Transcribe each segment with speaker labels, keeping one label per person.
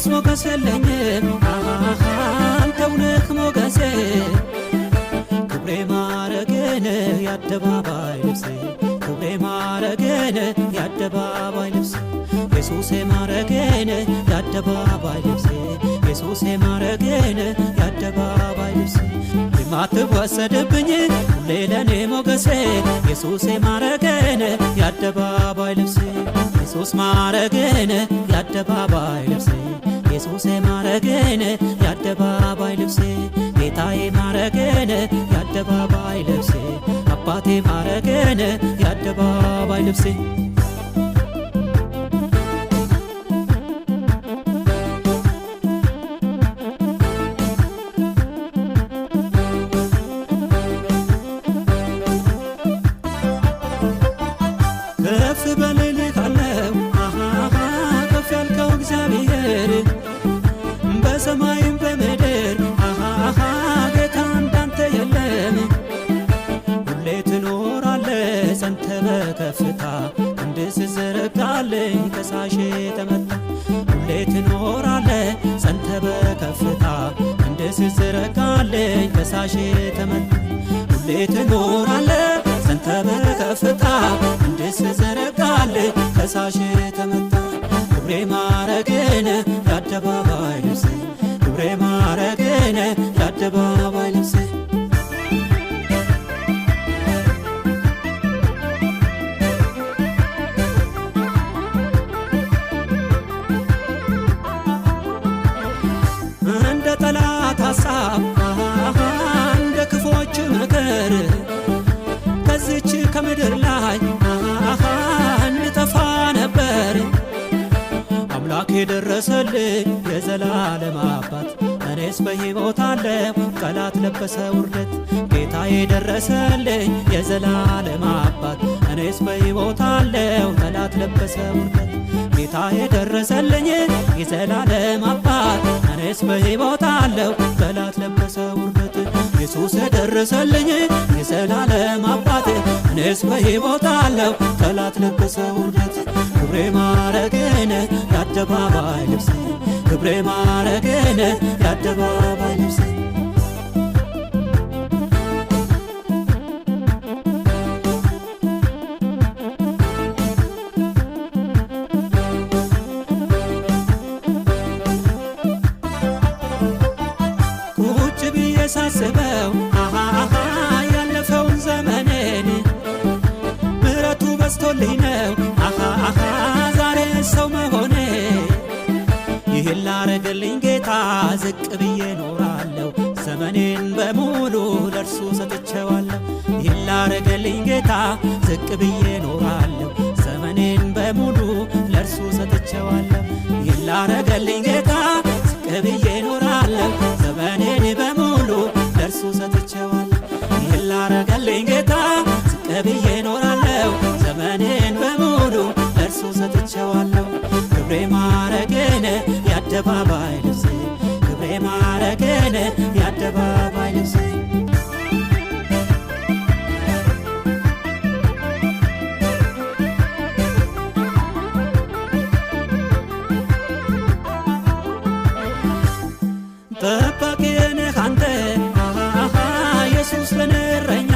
Speaker 1: ሞገስ የለኝም፣ አንተው ነህ ሞገሴ። ክብሬ ማረጌን የአደባባይ ልብሴ፣ ክብሬ ማረጌን የአደባባይ ልብሴ፣ ኢየሱሴ ማረጌን የአደባባይ ልብሴ፣ ኢየሱሴ ማረጌን የአደባባይ ልብሴ። የማትወሰድብኝ ሁሌ ለኔ ሞገሴ፣ ኢየሱሴ ማረጌን የአደባባይ ልብሴ፣ ኢየሱስ ማረጌን የአደባባይ ልብሴ፣ ኢየሱሴ ማረጌን የአደባባይ ልብሴ፣ ጌታዬ ማረጌን የአደባባይ ልብሴ፣ አባቴ ማረጌን የአደባባይ ልብሴ። ከፍ በልልካለው ከፍ ያልከው እግዚአብሔር በሰማይም በምድር ጌታ እንዳንተ የለም። ሁሌ ትኖራለ ጸንተ በከፍታ፣ ክንድ ስዘረጋልኝ ከሳሼ ተመታ። ሁሌ ትኖራለ ጸንተ በከፍታ፣ ክንድ ስዘረጋልኝ ከሳሼ ተመታ። ሁሌ ትኖራለ ጸንተ በከፍታ፣ ክንድ ስዘረጋልኝ ከሳሼ ተመታ። ክብሬ ማረግን የአደባባይ ልብሴ፣ ክብሬ ማረግን የአደባባይ ልብሴ። እንደ ጠላት ሐሳብ እንደ ክፎች ምክር ከዚች ከምድር ላይ እንጠፋ ነበር። አምላክ የደረሰልኝ የዘላለም አባት፣ እኔስ በሕይወት አለሁ ጠላት ለበሰ ውርደት። ጌታ የደረሰልኝ የዘላለም አባት፣ እኔስ በሕይወት አለሁ ጠላት ለበሰ ውርደት። ጌታ የደረሰልኝ የዘላለም አባት፣ እኔስ በሕይወት አለሁ ጠላት ለበሰ ውርደት። ኢየሱስ የደረሰልኝ የዘላለም አባት፣ እኔስ በሕይወት አለሁ ጠላት ለበሰ ውርደት። ክብሬ ማረግን የአደባባይ ልብሴ፣ ክብሬ ማረግን የአደባባይ ልብሴ። ቁጭ ብዬ ሳስበው ያለፈውን ዘመኔን፣ ምሕረቱ በዝቶልኝ ነው ዛሬ ሰው መሆኔ። ይህን ላረገልኝ ጌታ ዝቅ ብዬ ኖራለሁ፣ ዘመኔን በሙሉ ለእርሱ ሰጥቼዋለሁ። ይህን ላረገልኝ ጌታ ዝቅ ብዬ ኖራለሁ፣ ዘመኔን በሙሉ ለእርሱ ሰጥቼዋለሁ። ይህን ላረገልኝ ጌታ ዝቅ ብዬ ኖራለሁ፣ ዘመኔን በሙሉ ለእርሱ ሰጥቼዋለሁ። ይህን ላረገልኝ ጌታ ዝቅ ብዬ ኖራለሁ፣ ዘመኔን በሙሉ ለእርሱ ሰጥቼዋለሁ። ክብሬ ማረግን የአደባባይ ልብሴ፣ ክብሬ ማረግን የአደባባይ ልብሴ። ጠባቂ ነህ አንተ ኢየሱስ ለኔ እረኛ፣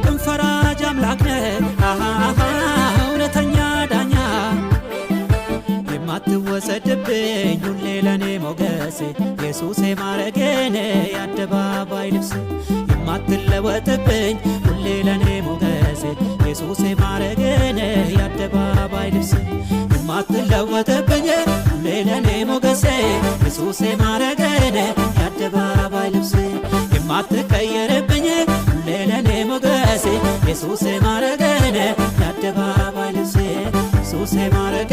Speaker 1: ቅን ፈራጅ አምላክ ነህ እውነተኛ ዳኛ። የማትወሰድብኝ ሁሌ ለኔ ሞገሴ፣ ኢየሱሴ ማረጌን የአደባባይ ልብሴ። የማትለወጥብኝ ሁሌ ለኔ ሞገሴ፣ ኢየሱሴ ማረጌን የአደባባይ ልብሴ። የማትለወጥብኝ ሁሌ ለኔ ሞገሴ፣ ኢየሱሴ ማረጌን የአደባባይ ልብሴ። የማትቀየርብኝ ሁሌ ለኔ ሞገሴ፣ ኢየሱሴ ማረጌን የአደባባይ ልብሴ፣ ኢየሱሴ ማረጌ